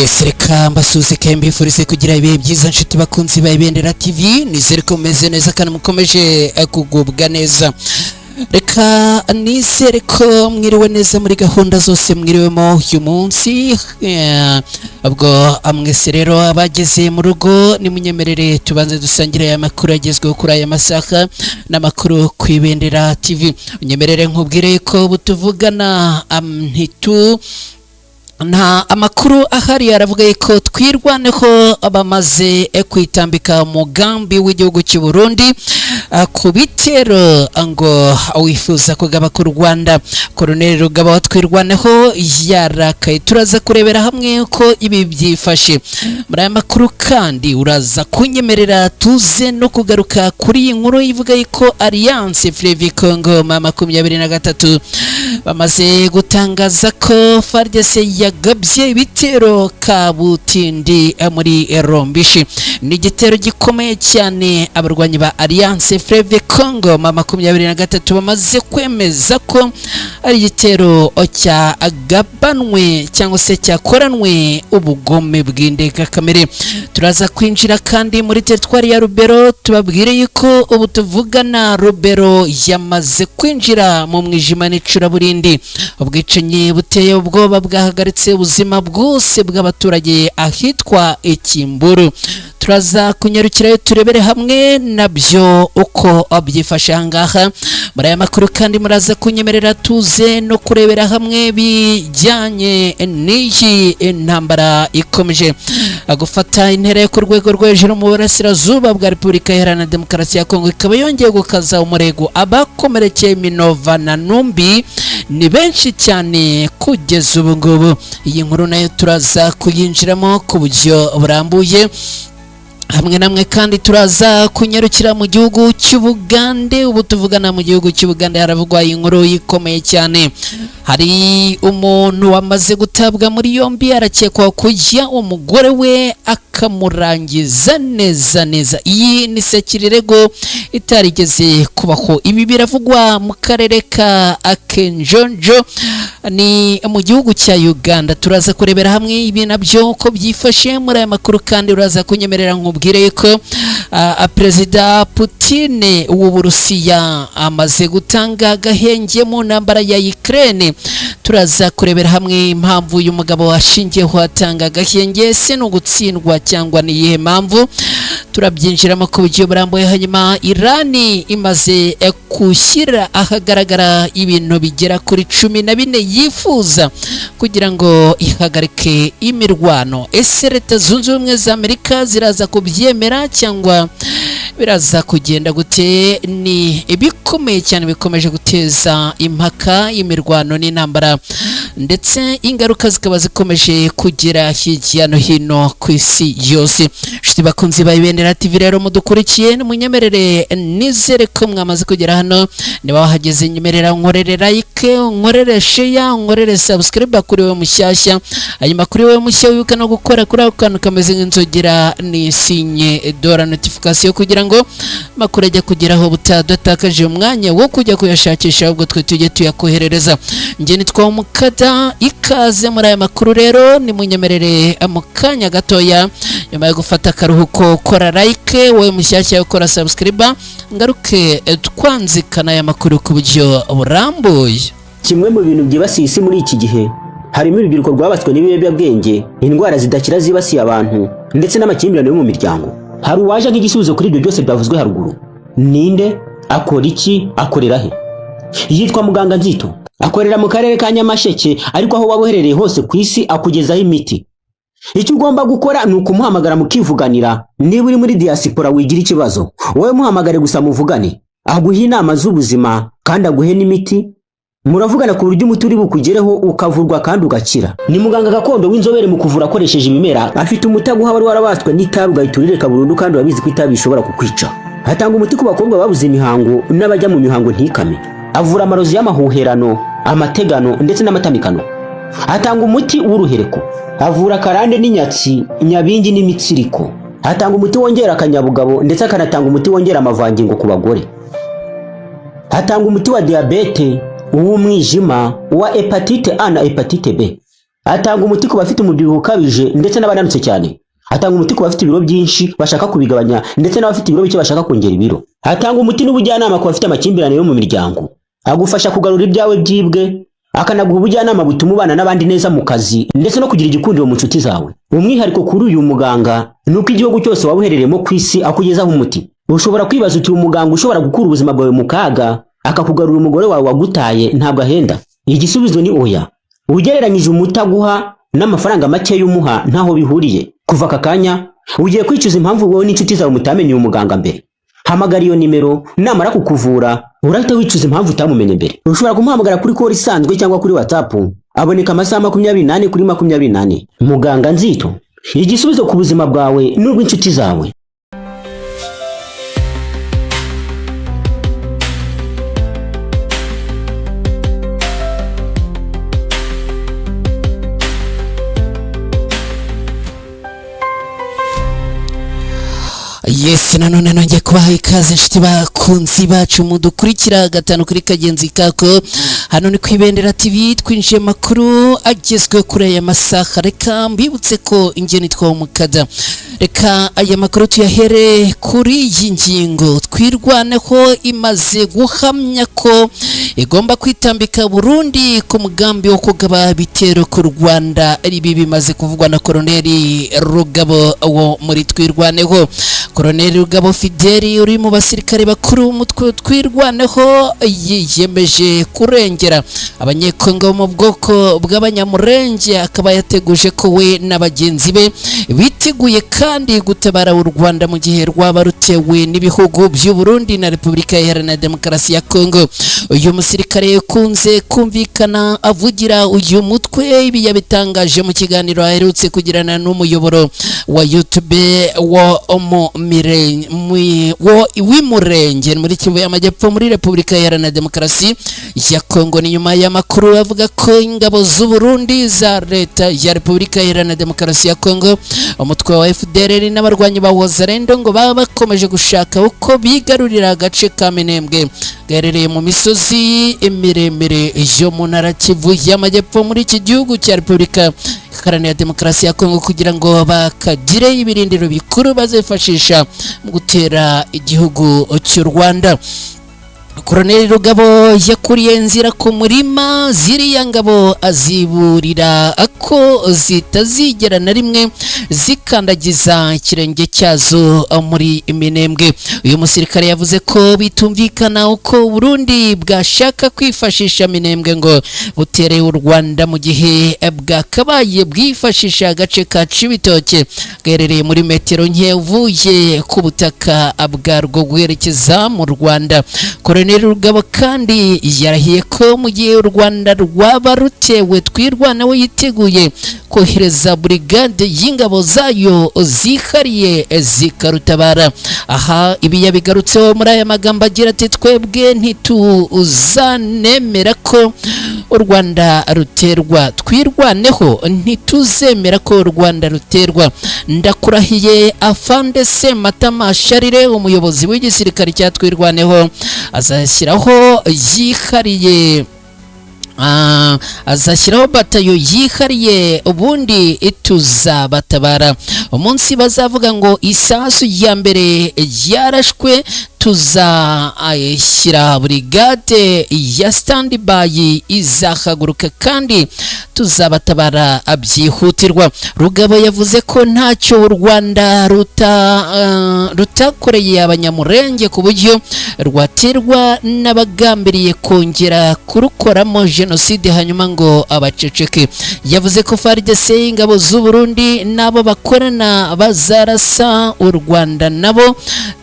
Yes, reka mbasuhuze kandi mbifurize kugira ibihe byiza, nshuti bakunzi ba Ibendera TV. Nizere ko mumeze neza kandi mukomeje kugubwa neza. Reka nizere ko mwiriwe neza muri gahunda zose mwiriwemo uyu munsi. Ubwo mwese rero abageze mu rugo, nimunyemerere tubanze dusangire aya makuru agezweho kuri aya masaha n'amakuru ku Ibendera TV. Unyemerere nkubwire ko ubu tuvugana ntitu nta amakuru ahari aravuga ko Twirwaneho bamaze kwitambika umugambi w'igihugu cy'u Burundi ku bitero ngo wifuza kugaba ku Rwanda. Colonel Rugaba wa Twirwaneho yarakaye. Turaza kurebera hamwe ko ibi byifashe muri aya makuru. Kandi uraza kunyemerera tuze no kugaruka kuri iyi nkuru ivuga ko Alliance Fleuve Congo M23 bamaze gutangaza ko FARDC yagabye ibitero kabutindi muri Rumbishi. Ni igitero gikomeye cyane. Abarwanyi ba Alliance Fleuve Congo M23 bamaze kwemeza ko ari igitero cyagabanwe cyangwa se cyakoranwe ubugome bw'indengakamere. Turaza kwinjira kandi muri teritwari ya Rubero, tubabwire yuko ubu tuvugana Rubero yamaze kwinjira mu mwijima n'icuraburindi. Ubwicanyi buteye ubwoba bwahagaritse ubuzima bwose bw'abaturage ahitwa Ikimburu. Turaza kunyarukirayo turebere hamwe nabyo uko byifashe ahangaha. Muri aya makuru kandi muraza kunyemerera tuze no kurebera hamwe bijyanye n'iyi ntambara ikomeje gufata intera yo ku rwego rwo hejuru mu burasirazuba bwa Repubulika Iharanira Demokarasi ya Kongo, ikaba yongeye gukaza umurego. Abakomerekeye Minova na Numbi ni benshi cyane kugeza ubu ngubu. Iyi nkuru nayo turaza kuyinjiramo ku buryo burambuye hamwe namwe. Kandi turaza kunyarukira mu gihugu cy'Ubugande. Ubu tuvugana mu gihugu cy'Ubugande haravugwa inkuru ikomeye cyane. Hari umuntu wamaze gutabwa muri yombi, arakekwaho kujya umugore we akamurangiza neza neza. Iyi ni sekirirego itarigeze kubaho. Ibi biravugwa mu karere ka Akenjonjo, ni mu gihugu cya Uganda. Turaza kurebera hamwe ibi nabyo uko byifashe muri aya makuru. Kandi uraza kunyemerera nkubwire ko Perezida Putin w'Uburusiya amaze gutanga agahenge mu ntambara ya Ukraine. Turaza kurebera hamwe impamvu uyu mugabo ashingiyeho atanga agahenge. Ese ni ugutsindwa cyangwa ni iyihe mpamvu? Turabyinjiramo ku buryo burambuye. Hanyuma Irani imaze gushyira ahagaragara ibintu bigera kuri 14 yifuza kugira ngo ihagarike imirwano. Ese Leta Zunze Ubumwe za Amerika ziraza kubyemera cyangwa biraza kugenda gute? Ni ibikomeye cyane bikomeje guteza impaka, imirwano n'intambara, ndetse ingaruka zikaba zikomeje kugera hirya no hino ku isi yose. Inshuti bakunzi ba Ibendera TV rero mudukurikiye, nimunyemerere nizere ko mwamaze kugera hano. Niba wahageze, nyemerera nkorere like, nkorere share, nkorere subscribe kuri wowe mushyashya. Hanyuma kuri wowe mushya, wibuka no gukora kuri ako kantu kameze nk'inzogera n'isinye dora notification, kugira ngo amakuru ajya kugeraho butadatakaje umwanya wo kujya kuyashakisha, ahubwo twe tujye tuyakoherereza. Njye nitwa Umukada, ikaze muri aya makuru. Rero nimunyemerere mu kanya gatoya nyuma yo gufata akaruhuko, kora like wowe mushyashya, ukora subscribe, ngaruke twanzikana aya makuru ku buryo burambuye. Kimwe mu bintu byibasiye isi muri iki gihe harimo urubyiruko rwabatswe n'ibiyobyabwenge, indwara zidakira zibasiye abantu, ndetse n'amakimbirane yo mu miryango. Hari uwaje nk'igisubizo kuri ibyo byose byavuzwe haruguru. Ninde? Akora iki? Akorera he? Yitwa Muganga Nzito, akorera mu karere ka Nyamasheke, ariko aho waba uherereye hose ku isi akugezaho imiti. Icyo ugomba gukora ni ukumuhamagara mukivuganira. Niba uri muri diaspora, wigira ikibazo, wowe muhamagare gusa muvugane, aguhe inama z'ubuzima kandi aguhe n'imiti. Muravugana ku buryo umuti uri bukugereho, ukavurwa kandi ugakira. Ni muganga gakondo w'inzobere mu kuvura akoresheje ibimera. Afite umuti aguha wari warabaswe n'itabi, ugahita urireka burundu, kandi urabizi ko itabi rishobora kukwica. Atanga umuti ku bakobwa babuze imihango n'abajya mu mihango ntikame. Avura amarozi y'amahuherano, amategano ndetse n'amatamikano. Atanga umuti w'uruhereko. Avura karande n'inyatsi, nyabingi n'imitsiriko. Atanga umuti wongera akanyabugabo, ndetse akanatanga umuti wongera amavangingo ku bagore. Atanga umuti wa diyabete, uw'umwijima, uwa hépatite A na hépatite B. Atanga umuti ku bafite umubyibuho ukabije ndetse n'abananutse cyane. Atanga umuti ku bafite ibiro byinshi bashaka kubigabanya ndetse n'abafite ibiro bike bashaka kongera ibiro. Atanga umuti n'ubujyanama ku bafite amakimbirane yo mu miryango. Agufasha kugarura ibyawe byibwe, akanaguha ubujyanama butuma ubana n'abandi neza mu kazi ndetse no kugira igikundiro mu nshuti zawe. Umwihariko kuri uyu muganga ni uko igihugu cyose waba uherereyemo ku isi akugezaho umuti. Ushobora kwibaza uti: "Umuganga ushobora gukura ubuzima bwawe mu kaga, akakugarura umugore wawe wagutaye, ntabwo ahenda?" Igisubizo ni oya. Ugereranyije umuti aguha n'amafaranga make y'umuha, ntaho bihuriye. Kuva aka kanya ugiye kwicuza impamvu wowe n'inshuti zawe mutamenye uyu muganga mbere. Hamagara iyo nimero, namara kukuvura urahita wicuza impamvu utamumenye mbere. Ushobora kumuhamagara kuri call isanzwe cyangwa kuri WhatsApp. Aboneka amasaha 24/24. Muganga Nzito, igisubizo ku buzima bwawe n'ubw'inshuti zawe. Yes, nanone nongeye kubaha ikaze, inshuti bakunzi bacu mudukurikira gatanu kuri kagenzi kako. Hano ni ku Ibendera TV, twinjiye makuru agezwe kuri aya masaha. Reka mbibutse ko ingeni twamukada. Reka aya makuru tuyahere kuri iyi ngingo: Twirwaneho imaze guhamya ko igomba kwitambika Burundi ku mugambi wo kugaba ibitero ku Rwanda. Ibi bimaze kuvugwa na Koroneli Rugabo wo muri Twirwaneho. Koroneli Rugabo Fideli, uri mu basirikare bakuru umutwe Twirwaneho, yiyemeje kurengera Abanyekongo bo mu bwoko bw'Abanyamurenge, akaba yateguje ko we na bagenzi be biteguye kandi gutabara u Rwanda mu gihe rwaba rutewe n'ibihugu by'u Burundi na Repubulika Iharanira Demokarasi ya Kongo. Uyu musirikare ukunze kumvikana avugira uyu mutwe, ibi yabitangaje mu kiganiro aherutse kugirana n'umuyoboro wa YouTube wo mu w'Imurenge muri Kivu y'Amajyepfo, muri Repubulika Iharanira Demokarasi ya Kongo. Ni nyuma y'amakuru avuga ko ingabo z'u Burundi, za leta ya Repubulika Iharanira Demokarasi ya Kongo, umutwe wa FDLR n'abarwanyi ba Wazalendo ngo baba bakomeje gushaka uko bigarurira agace ka Minembwe gaherereye mu misozi miremire yo mu ntara Kivu y'Amajyepfo muri iki gihugu cya Repubulika Iharanira Demokarasi ya Kongo, kugira ngo bakagire ibirindiro bikuru bazifashisha mu gutera igihugu cy'u Rwanda. Koroneli Rugabo yakuriye inzira ku murima ziriya ngabo, aziburira ko zitazigera na rimwe zikandagiza ikirenge cyazo muri Minembwe. Uyu musirikare yavuze ko bitumvikana uko Burundi bwashaka kwifashisha Minembwe ngo butere u Rwanda, mu gihe bwakabaye bwifashisha agace ka Cibitoke gaherereye muri metero nke uvuye ku butaka bwarwo guherekeza mu Rwanda. Koroneli Rugabo kandi yarahiye ko mu gihe u Rwanda rwaba rutewe, Twirwaneho yiteguye kohereza burigade y'ingabo zayo zihariye zikarutabara. Aha ibi yabigarutseho muri aya magambo agira ati: "Twebwe ntituzanemera ko u Rwanda ruterwa. Twirwaneho ntituzemera ko u Rwanda ruterwa. Ndakurahiye, afande Sematama Sharire, umuyobozi w'igisirikare cya Twirwaneho, azashyiraho yihariye, azashyiraho batayo yihariye, ubundi tuzabatabara. Umunsi bazavuga ngo isasu ya mbere yarashwe, tuzashyira burigade ya standby, izahaguruka kandi tuzabatabara byihutirwa." Rugabo yavuze ko ntacyo u Rwanda rutakoreye Abanyamurenge ku buryo rwaterwa n'abagambiriye kongera kurukoramo jenoside hanyuma ngo abaceceke. Yavuze ko FARDC, ingabo z'u Burundi n'abo bakorana bazarasa u Rwanda, nabo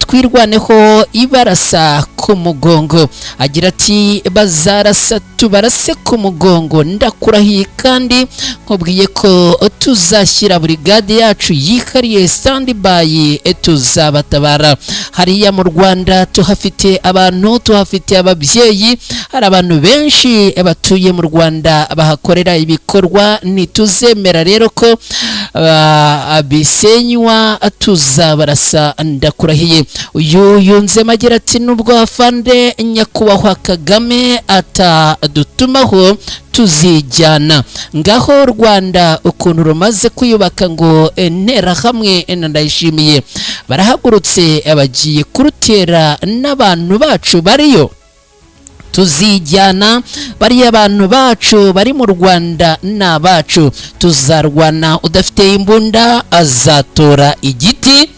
Twirwaneho ibarasa ku mugongo. Agira ati: "Bazarasa tubarase ku mugongo. Ndakurahiye kandi nkubwiye ko tuzashyira burigade yacu yihariye standby, tuzabatabara. Hariya mu Rwanda tuhafite abantu, tuhafite ababyeyi, hari abantu benshi batuye mu Rwanda bahakorera ibikorwa. Ntituzemera rero ko bisenywa, tuzabarasa, ndakurahiye." Uyu yunzemo agira ati: "Nubwo afande nyakubahwa Kagame atadutumaho, tuzijyana." Ngaho Rwanda ukuntu rumaze kwiyubaka, ngo Interahamwe na Ndayishimiye barahagurutse bagiye kurutera n'abantu bacu bariyo. Tuzijyana, bariya abantu bacu bari mu Rwanda ni abacu, tuzarwana. Udafite imbunda azatora igiti,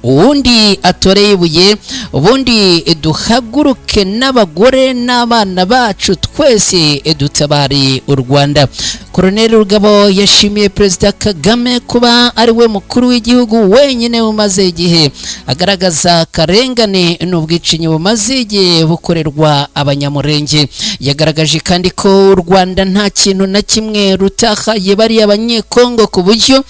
uwundi atoreye ibuye, ubundi duhaguruke n'abagore n'abana bacu twese dutabare u Rwanda. Koroneli Rugabo yashimiye Perezida Kagame kuba ari we mukuru w'igihugu wenyine umaze igihe agaragaza akarengane n'ubwicanyi bumaze igihe bukorerwa Abanyamurenge. Yagaragaje kandi ko u Rwanda nta kintu na kimwe rutahaye bariya Abanyekongo, ku buryo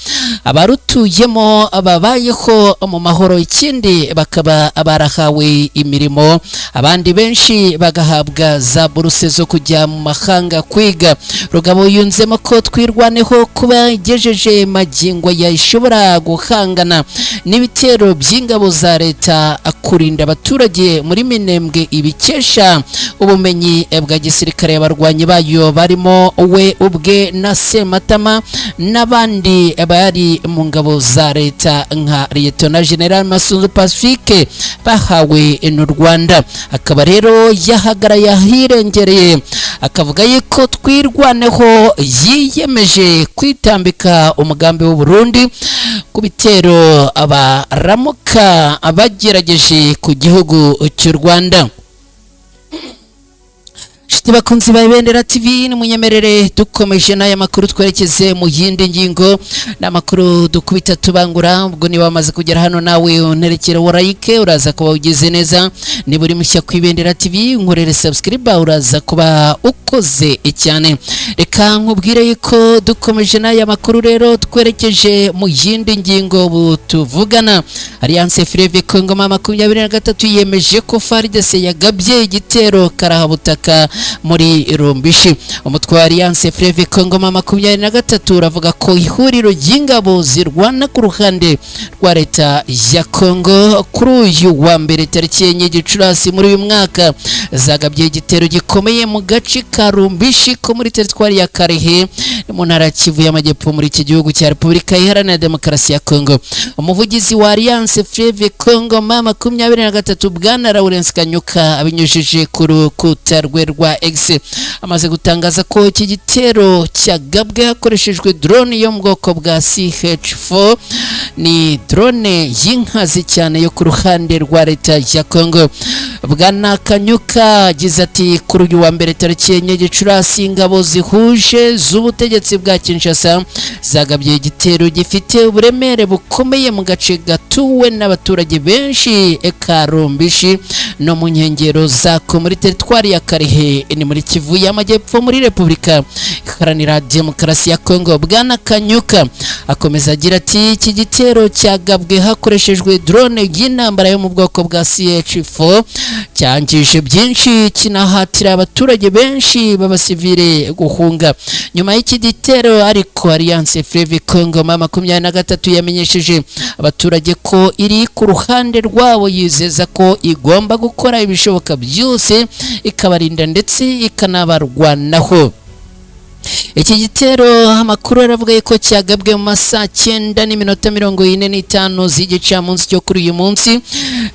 abarutuyemo babayeho mu mahoro, ikindi bakaba barahawe imirimo, abandi benshi bagahabwa za buruse zo kujya mu mahanga kwiga. Rugabo yunzemo ko Twirwaneho kuba igejeje magingo ya ishobora guhangana n'ibitero by'ingabo za leta, kurinda abaturage muri Minembwe, ibikesha ubumenyi bwa gisirikare abarwanyi bayo barimo we ubwe na Sematama n'abandi bari mu ngabo za leta nka Liyetona General Masunzu Pacifique bahawe n'u Rwanda. Akaba rero yahagaraye ahirengereye, akavuga yuko Twirwaneho yiyemeje kwitambika umugambi w'u Burundi ku bitero abaramuka bagerageje ku gihugu cy'u Rwanda. Nshuti bakunzi ba Ibendera TV, nimunyemerere dukomeje n'aya makuru, twerekeze mu yindi ngingo. Ni amakuru dukubita tubangura. Ubwo niba wamaze kugera hano, nawe unterekere wa like, uraza kuba ugize neza. Niba uri mushya ku Ibendera TV, nkorere subscribe, uraza kuba ukoze cyane. Reka nkubwire yuko dukomeje n'aya makuru rero, twerekeje mu yindi ngingo. Ubu tuvugana, Alliance Fleuve Congo M23 yemeje ko FARDC yagabye igitero karahabutaka muri Rumbishi. Umutwe wa Alliance Fleuve Congo M23 uravuga ko ihuriro ry'ingabo zirwana ku ruhande rwa leta ya Congo kuri uyu wa mbere tariki 4 Gicurasi muri uyu mwaka zagabye igitero gikomeye mu gace ka Rumbishi ko muri teritwari ya Karehe mu ntara ya Kivu y'Amajyepfo muri iki gihugu cya Repubulika Iharanira Demokarasi ya Congo. Umuvugizi wa Alliance Fleuve Congo M23, Bwana Lawrence Kanyuka, abinyujije ku rukuta rwe rwa X, amaze gutangaza ko iki gitero cyagabwe hakoreshejwe drone yo mu bwoko bwa CH4. Ni drone y'inkazi cyane yo ku ruhande rwa leta ya Congo. Bwana Kanyuka agize ati: "Kuri uyu wa mbere tariki 4 Gicurasi, ingabo zihuje z'ubutegetsi bwa Kinshasa zagabye igitero gifite uburemere bukomeye mu gace gatuwe n'abaturage benshi ka Rumbishi no mu nkengero zako muri teritwari ya Karehe, ni muri Kivu y'Amajyepfo muri Repubulika Iharanira Demokarasi ya Congo." Bwana Kanyuka akomeza agira ati: "Iki gitero cyagabwe hakoreshejwe drone y'intambara yo mu bwoko bwa CH4, cyangije byinshi kinahatira abaturage benshi b'abasivile guhunga." Nyuma y'iki gitero ariko, Alliance Fleuve Congo M23 yamenyesheje abaturage ko iri ku ruhande rwabo, yizeza ko igomba gukora ibishoboka byose ikabarinda ndetse ikanabarwanaho. Iki gitero, amakuru aravuga ko cyagabwe mu masaa 9:45 z'igicamunsi cyo kuri uyu munsi,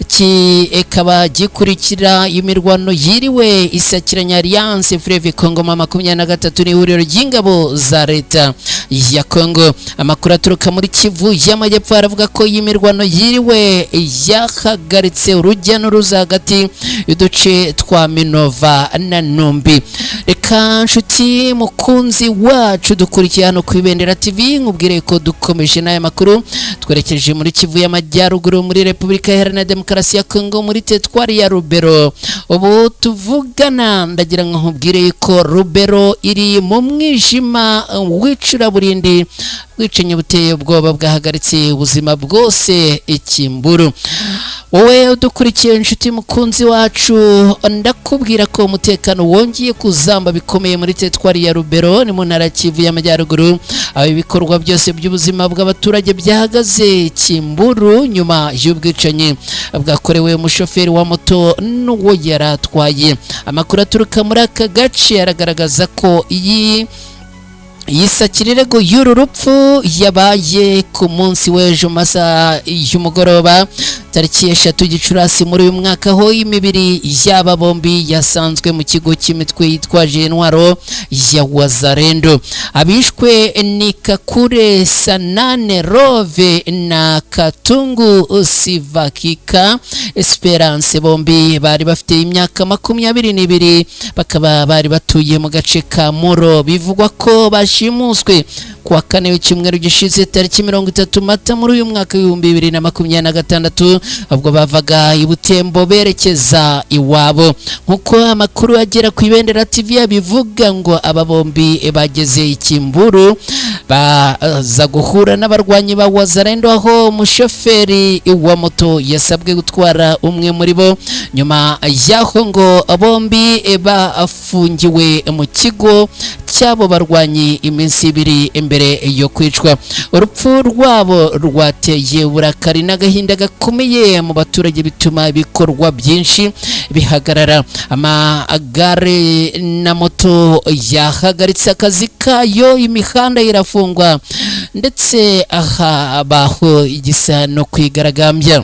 kikaba gikurikira imirwano yiriwe isakiranya Alliance Fleuve Congo M23 n'ihuriro ry'ingabo za leta ya Congo. Amakuru aturuka muri Kivu y'Amajyepfo aravuga ko iyi mirwano yiriwe yahagaritse urujya n'uruza hagati y'uduce twa Minova na Numbi. Reka nshuti mukunzi wacu dukurikiye hano ku Ibendera TV, nkubwire ko dukomeje n'aya makuru, twerekeje muri Kivu y'Amajyaruguru muri Repubulika Iharanira Demokarasi ya Congo muri teritwari ya Rubero. Ubu tuvugana, ndagira ngo nkubwire ko Rubero iri mu mwijima w'icuraburindi. Bwicanyi buteye ubwoba bwahagaritse ubuzima bwose ikimburu. Wowe udukurikiye, inshuti mukunzi wacu, ndakubwira ko umutekano wongeye kuzamba bikomeye muri teritwari ya Rubero. Ni mu ntara Kivu y'Amajyaruguru, aho ibikorwa byose by'ubuzima bw'abaturage byahagaze Kimburu nyuma y'ubwicanyi bwakorewe umushoferi wa moto n'uwo yari atwaye. Amakuru aturuka muri aka gace aragaragaza ko iyi yisakirirego y'uru rupfu yabaye ku munsi w'ejo masaha y'umugoroba, tariki 3 Gicurasi muri uyu mwaka, aho imibiri y'aba bombi yasanzwe mu kigo cy'imitwe yitwaje intwaro ya Wazalendo. Abishwe ni Kakure Sanane Rove na Katungu Sivakika Esperance, bombi bari bafite imyaka 22, bakaba bari batuye mu gace ka Muro. Bivugwa ko bashimuswe kuwa kane w'icyumweru gishize, tariki 30 Mata muri uyu mwaka w'2026, ubwo bavaga i Butembo berekeza iwabo. Nk'uko amakuru agera ku Ibendera TV abivuga, ngo aba bombi bageze Ikimburu baza guhura n'abarwanyi ba Wazalendo, aho umushoferi wa moto yasabwe gutwara umwe muri bo. Nyuma y'aho ngo bombi bafungiwe mu kigo cy'abo barwanyi iminsi 2 imbere yo kwicwa. Urupfu rwabo rwateye uburakari n'agahinda gakomeye mu baturage, bituma ibikorwa byinshi bihagarara. Amagare na moto yahagaritse akazi kayo, imihanda irafungwa, ndetse habaho igisa no kwigaragambya.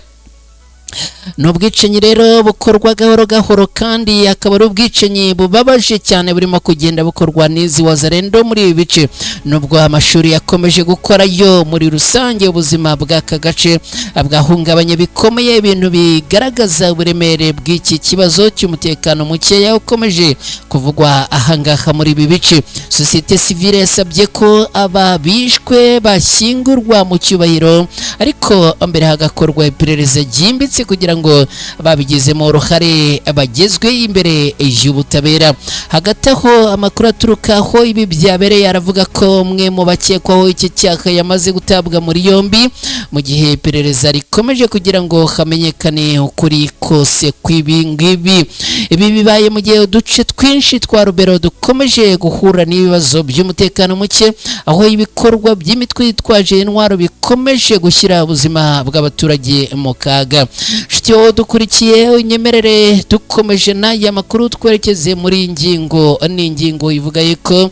Ni ubwicanyi rero bukorwa gahoro gahoro, kandi akaba ari ubwicanyi bubabaje cyane burimo kugenda bukorwa n'izi Wazalendo muri ibi bice. Nubwo amashuri yakomeje gukora yo, muri rusange ubuzima bw'aka gace bwahungabanye bikomeye, ibintu bigaragaza uburemere bw'iki kibazo cy'umutekano mukeya ukomeje kuvugwa ahangaha muri ibi bice. Sosiyete sivile yasabye ko aba bishwe bashyingurwa mu cyubahiro, ariko mbere hagakorwa iperereza ryimbitse kugira ngo babigizemo uruhare bagezwe imbere y'ubutabera. Hagati aho, amakuru aturuka aho ibi byabereye aravuga ko umwe mu bakekwaho iki cyaha yamaze gutabwa muri yombi, mu gihe iperereza rikomeje kugira ngo hamenyekane ukuri kose kw'ibi ngibi. Ibi bibaye mu gihe uduce twinshi twa Rubero dukomeje guhura n'ibibazo by'umutekano muke, aho ibikorwa by'imitwe yitwaje intwaro bikomeje gushyira ubuzima bw'abaturage mu kaga. Nshuti wowe dukurikiye, unyemerere dukomeje n'aya makuru twerekeze muri iyi ngingo. Ni ingingo ivuga yuko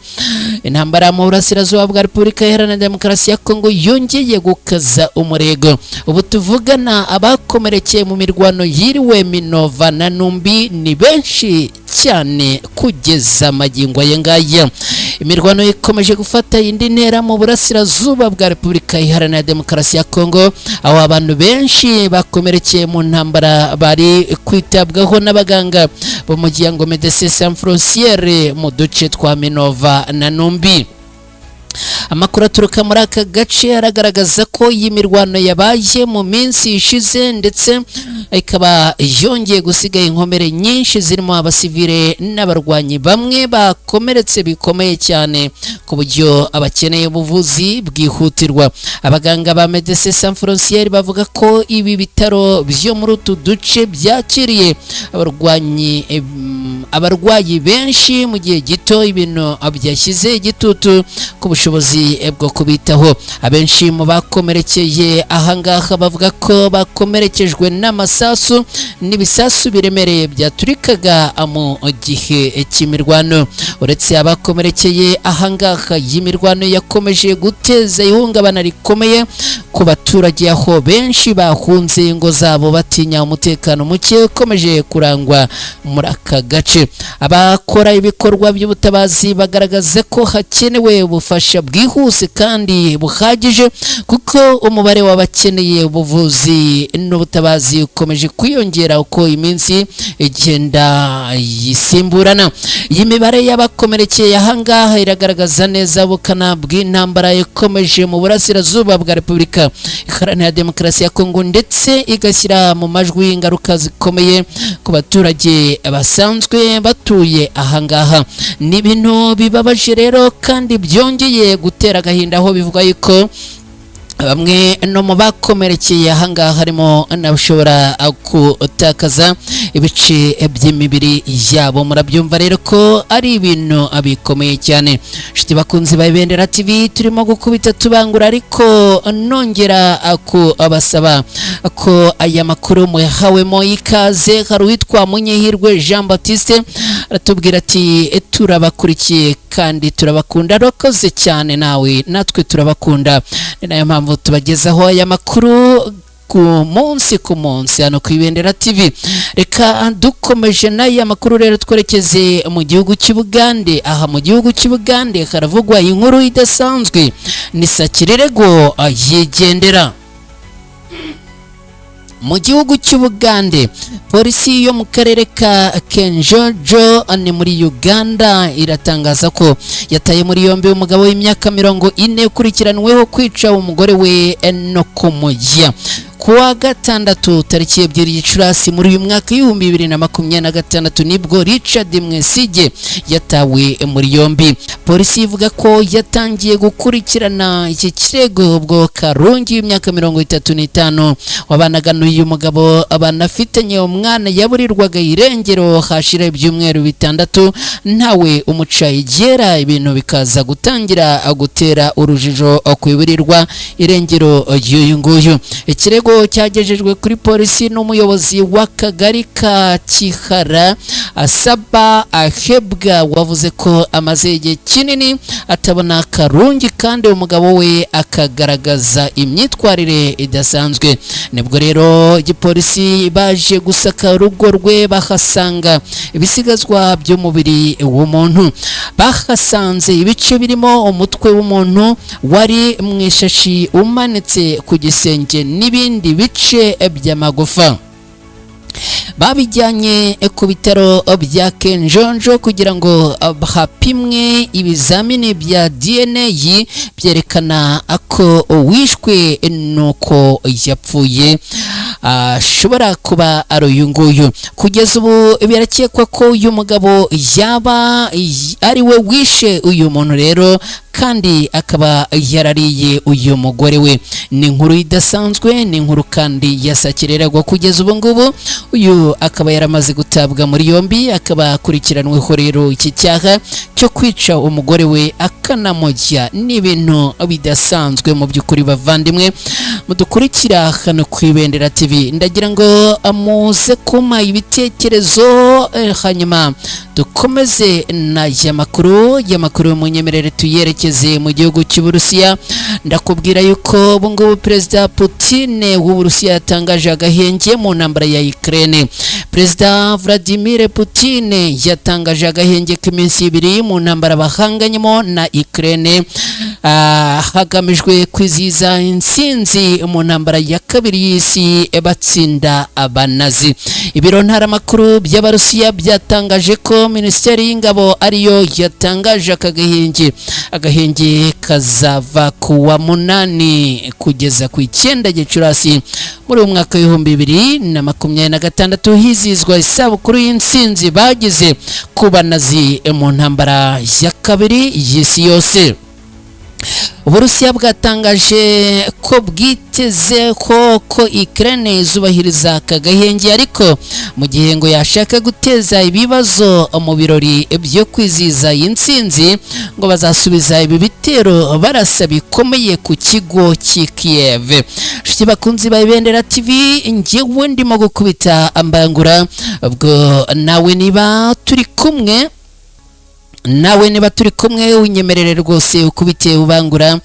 intambara mu burasirazuba bwa Repubulika Iharanira Demokarasi ya Kongo yongeye gukaza umurego. Ubu tuvugana, abakomerekeye mu mirwano yiriwe Minova na Numbi ni benshi cyane kugeza magingo aya ngaya. Imirwano ikomeje gufata indi ntera mu burasirazuba bwa Repubulika Iharanira Demokarasi ya Kongo, aho abantu benshi bakomerekeye mu ntambara bari kwitabwaho n'abaganga bo mu muryango Médecins Sans Frontières mu duce twa Minova na Numbi. Amakuru aturuka muri aka gace aragaragaza ko iyi mirwano yabaye mu minsi ishize, ndetse ikaba yongeye gusiga inkomere nyinshi zirimo abasivile n'abarwanyi bamwe bakomeretse bikomeye cyane ku buryo abakeneye ubuvuzi bwihutirwa. Abaganga ba Médecins Sans Frontières bavuga ko ibi bitaro byo muri utu duce byakiriye abarwanyi abarwayi benshi mu gihe gito, ibintu byashyize igitutu ku bushobozi bwo kubitaho. Abenshi mu bakomerekeye ahangaha bavuga ko bakomerekejwe n'amasasu n'ibisasu biremereye byaturikaga mu gihe cy'imirwano. Uretse abakomerekeye ahangaha, iyi mirwano yakomeje guteza ihungabana rikomeye ku baturage, aho benshi bahunze ingo zabo batinya umutekano muke ukomeje kurangwa muri aka gace. Abakora ibikorwa by'ubutabazi bagaragaza ko hakenewe ubufasha bwihuse kandi buhagije, kuko umubare w'abakeneye ubuvuzi n'ubutabazi ukomeje kwiyongera uko iminsi igenda yisimburana. Iyi mibare y'abakomerekeye ahangaha iragaragaza neza ubukana bw'intambara ikomeje mu burasirazuba bwa Repubulika Iharanira Demokarasi ya Kongo, ndetse igashyira mu majwi ingaruka zikomeye ku baturage basanzwe batuye ahangaha. Ni ibintu bibabaje rero kandi byongeye gutera agahinda, aho bivuga yuko Bamwe no mu bakomerekeye ahangaha harimo n'abashobora gutakaza ibice by'imibiri yabo. Murabyumva rero ko ari ibintu bikomeye cyane. Inshuti bakunzi ba Ibendera TV, turimo gukubita tubangura, ariko nongera kubasaba ko aya makuru muhawemo ikaze. Hari uwitwa Munyehirwe Jean Baptiste, aratubwira ati: "Turabakurikiye kandi turabakunda." Rokoze cyane nawe, natwe turabakunda. Ni nayo mpamvu tubagezaho aya makuru ku munsi ku munsi hano ku Ibendera TV. Reka dukomeje n'aya makuru rero, twerekeze mu gihugu cy'Ubugande. Aha mu gihugu cy'Ubugande haravugwa inkuru idasanzwe, ni Sakirirego yigendera. Mu gihugu cy'Ubugande, polisi yo mu karere ka Kenjojo, ni muri Uganda, iratangaza ko yataye muri yombi umugabo w'imyaka 40 ukurikiranweho kwica umugore we no kumujya. Kuwa gatandatu tariki 2 Gicurasi muri uyu mwaka 2026, nibwo Richard Mwesige yatawe muri yombi. Polisi ivuga ko yatangiye gukurikirana iki kirego ubwo Karungi w'imyaka 35 wabanaga n'uyu mugabo banafitanye umwana yaburirwaga irengero, hashira ibyumweru 6 ntawe umuca igera, ibintu bikaza gutangira gutera urujijo ku iburirwa irengero ry'uyu nguyu. Ikirego cyagejejwe kuri polisi n'umuyobozi w'akagari ka Kihara, Asaba Ahebwa, wavuze ko amaze igihe kinini atabona Karungi kandi umugabo we akagaragaza imyitwarire idasanzwe. Nibwo rero igipolisi baje gusaka urugo rwe, bahasanga ibisigazwa by'umubiri w'umuntu. Bahasanze ibice birimo umutwe w'umuntu wari mu ishashi umanitse ku gisenge n'ibindi bice by'amagufa. Babijyanye ku bitaro bya Kenjonjo kugira ngo hapimwe ibizamini bya DNA byerekana ko uwishwe nuko yapfuye ashobora kuba ari uyu nguyu. Kugeza ubu birakekwa ko uyu mugabo yaba ari we wishe uyu muntu rero, kandi akaba yarariye uyu mugore we. Ni inkuru idasanzwe, ni inkuru kandi yasakireragwa. Kugeza ubu ngubu uyu akaba yaramaze gutabwa muri yombi, akaba akurikiranweho rero iki cyaha cyo kwica umugore we akanamujya. Ni ibintu bidasanzwe mu by'ukuri. Bavandimwe mudukurikira hano ku Ibendera TV, ndagira ngo muze kumpa ibitekerezo, hanyuma dukomeze n'aya makuru. Y'amakuru munyemerere tuyerekeze mu gihugu cy'Uburusiya. Ndakubwira yuko ubu ngubu Perezida Putin w'Uburusiya yatangaje agahenge mu ntambara ya Ukraine. Perezida Vladimir Putin yatangaje agahenge k'iminsi 2 mu ntambara bahanganyemo na Ukraine, hagamijwe kwizihiza intsinzi mu ntambara ya kabiri y'isi batsinda Abanazi. Ibiro ntaramakuru by'Abarusiya byatangaje ko Minisiteri y'Ingabo ariyo yatangaje aka gahenge. Agahenge kazava ku wa 8 kugeza ku 9 Gicurasi muri uyu mwaka w'2026, hizihizwa isabukuru y'intsinzi bagize ku Banazi mu ntambara ya kabiri y'isi yose. Uburusiya bwatangaje ko bwiteze ko Ukraine izubahiriza aka gahenge, ariko mu gihe ngo yashaka guteza ibibazo mu birori byo kwizihiza iyi ntsinzi, ngo bazasubiza ibi bitero barasa bikomeye ku kigo cy'i Kiev. Inshuti bakunzi ba Ibendera TV, njyewe ndimo gukubita ambangura. Ubwo nawe niba turi kumwe, unyemerere rwose ukubite ubangura,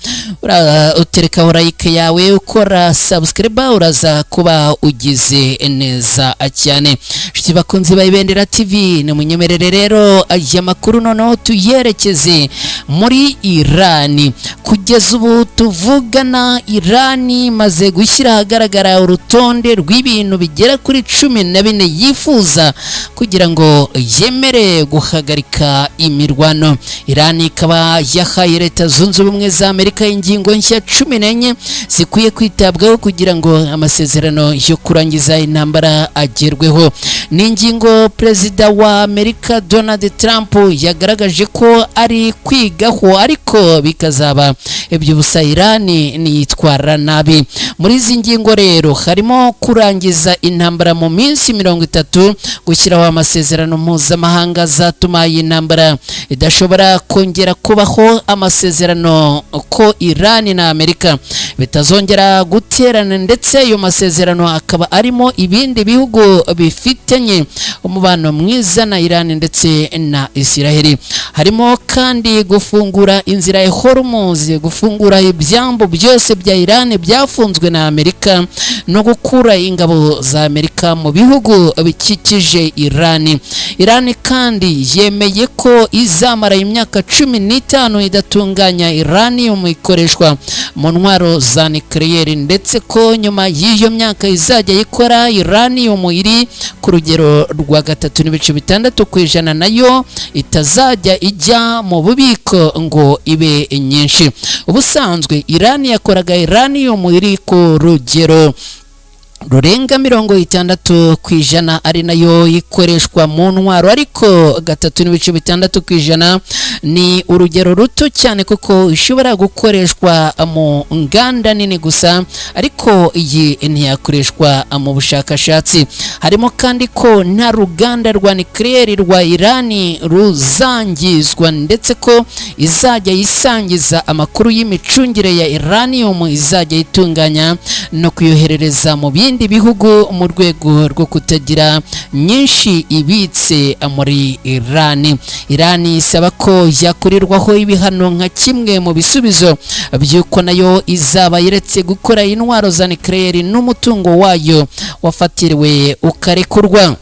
uterekaho like yawe, ukora subscribe, uraza kuba ugize neza cyane. Inshuti bakunzi ba Ibendera TV, ni munyemerere rero aya makuru noneho tuyerekeze muri Irani. Kugeza ubu tuvugana, Irani imaze gushyira ahagaragara urutonde rw'ibintu bigera kuri 14 yifuza kugira ngo yemere guhagarika imirwano. imirwano. Irani ikaba yahaye Leta Zunze Ubumwe za Amerika ingingo nshya 14 zikwiye kwitabwaho kugira ngo amasezerano yo kurangiza intambara agerweho. Ni ingingo Perezida wa Amerika Donald Trump yagaragaje ko ari kwigaho, ariko bikazaba iby'ubusa Irani niyitwara nabi. Muri izi ngingo rero harimo kurangiza intambara mu minsi 30, gushyiraho amasezerano mpuzamahanga azatuma iyi ntambara idashobora kongera kubaho, amasezerano ko Irani na Amerika bitazongera guterana, ndetse ayo masezerano akaba arimo ibindi bihugu bifitanye umubano mwiza na Irani ndetse na Isiraheli. Harimo kandi gufungura inzira ya Hormuz, gufungura ibyambu byose bya Irani byafunzwe na Amerika, no gukura ingabo za Amerika mu bihugu bikikije Irani. Irani kandi yemeye ko izamara imyaka 15 idatunganya uranium ikoreshwa mu ntwaro za nucleaire, ndetse ko nyuma y'iyo myaka izajya ikora uranium iri ku rugero rwa 3.6%, nayo itazajya ijya mu bubiko ngo ibe nyinshi. Ubusanzwe Irani yakoraga uranium iri ku rugero rurenga 60%, ari nayo ikoreshwa mu ntwaro, ariko 3.6% ni urugero ruto cyane kuko ishobora gukoreshwa mu nganda nini gusa, ariko iyi ntiyakoreshwa mu bushakashatsi. Harimo kandi ko nta ruganda rwa nucleaire rwa Irani ruzangizwa, ndetse ko izajya yisangiza amakuru y'imicungire ya uranium izajya itunganya no kuyoherereza mu bindi bihugu mu rwego rwo kutagira nyinshi ibitse muri Irani. Irani isaba ko yakurirwaho ibihano nka kimwe mu bisubizo by'uko nayo izaba yeretse gukora intwaro za nucleaire n'umutungo wayo wafatiriwe ukarekurwa.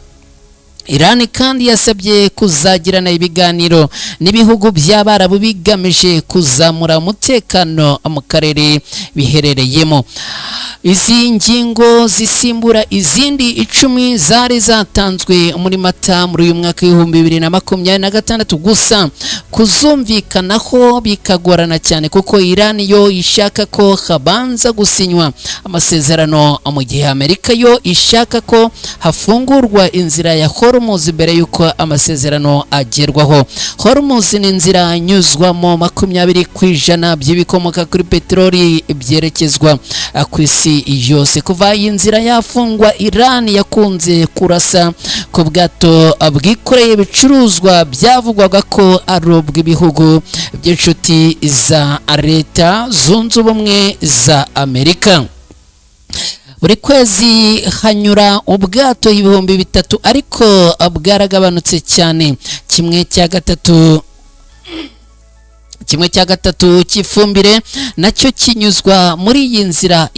Irani kandi yasabye kuzagirana ibiganiro n'ibihugu by'Abarabu bigamije kuzamura umutekano mu karere biherereyemo. Izi ngingo zisimbura izindi 10 zari zatanzwe muri Mata muri uyu mwaka 2026, gusa kuzumvikanaho bikagorana cyane kuko Irani yo ishaka ko habanza gusinywa amasezerano, mu gihe Amerika yo ishaka ko hafungurwa inzira ya Hormuz mbere y'uko amasezerano agerwaho. Hormuz ni inzira inyuzwamo 20% by'ibikomoka kuri peteroli byerekezwa ku isi yose. Kuva iyi nzira yafungwa, Iran yakunze kurasa ku bwato bwikoreye ibicuruzwa byavugwaga ko ari ubw'ibihugu by'inshuti za Leta Zunze Ubumwe za Amerika. Buri kwezi hanyura ubwato 3000, ariko bwaragabanutse cyane. Kimwe cya gatatu cy'ifumbire nacyo kinyuzwa muri iyi nzira,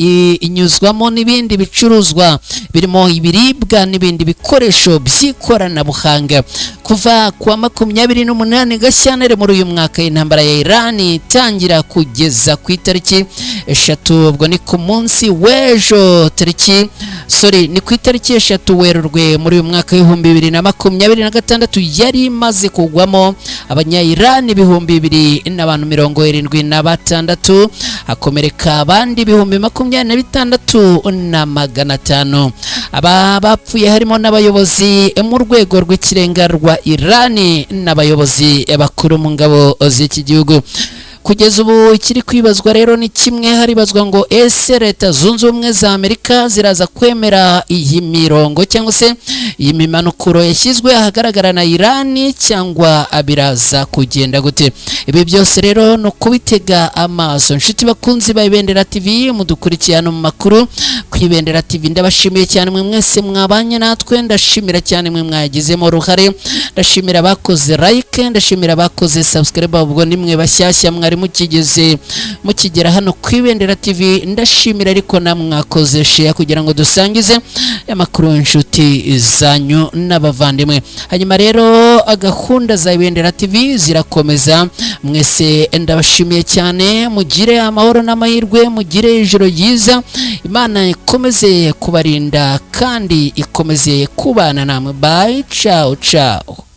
inyuzwamo n'ibindi bicuruzwa birimo ibiribwa n'ibindi bikoresho by'ikoranabuhanga. Kuva kuwa 28 Gashyantare muri uyu mwaka intambara ya Irani itangira kugeza ku itariki 3, ubwo ni ku munsi w'ejo, tariki, sorry, ni ku itariki 3 Werurwe muri uyu mwaka w'2026, yari imaze kugwamo Abanya-Irani 2076, hakomereka abandi 26,500. Aba bapfuye harimo n'abayobozi mu rwego rw'ikirenga rwa Irani n'abayobozi bakuru mu ngabo z'iki gihugu. Kugeza ubu ikiri kwibazwa rero ni kimwe, haribazwa ngo ese Leta Zunze Ubumwe za Amerika ziraza kwemera iyi mirongo cyangwa se iyi mimanukuro yashyizwe ahagaragara na Irani, cyangwa biraza kugenda gute? Ibi byose rero ni ukubitega amaso. Inshuti bakunzi ba Ibendera TV mudukurikiye hano mu makuru ku Ibendera TV, ndabashimiye cyane mwe mwese mwabanye natwe, ndashimira cyane mwe mwagizemo uruhare, ndashimira abakoze like, ndashimira abakoze subscribe, ubwo nimwe bashyashya mwari mukigeze mukigera hano ku Ibendera TV, ndashimira ariko namwe mwakoze share kugira ngo dusangize amakuru inshuti zanyu n'abavandimwe. Hanyuma rero gahunda za Ibendera TV zirakomeza, mwese ndabashimiye cyane, mugire amahoro n'amahirwe, mugire ijoro ryiza, Imana ikomeze kubarinda kandi ikomeze kubana namwe. Bye, ciao ciao.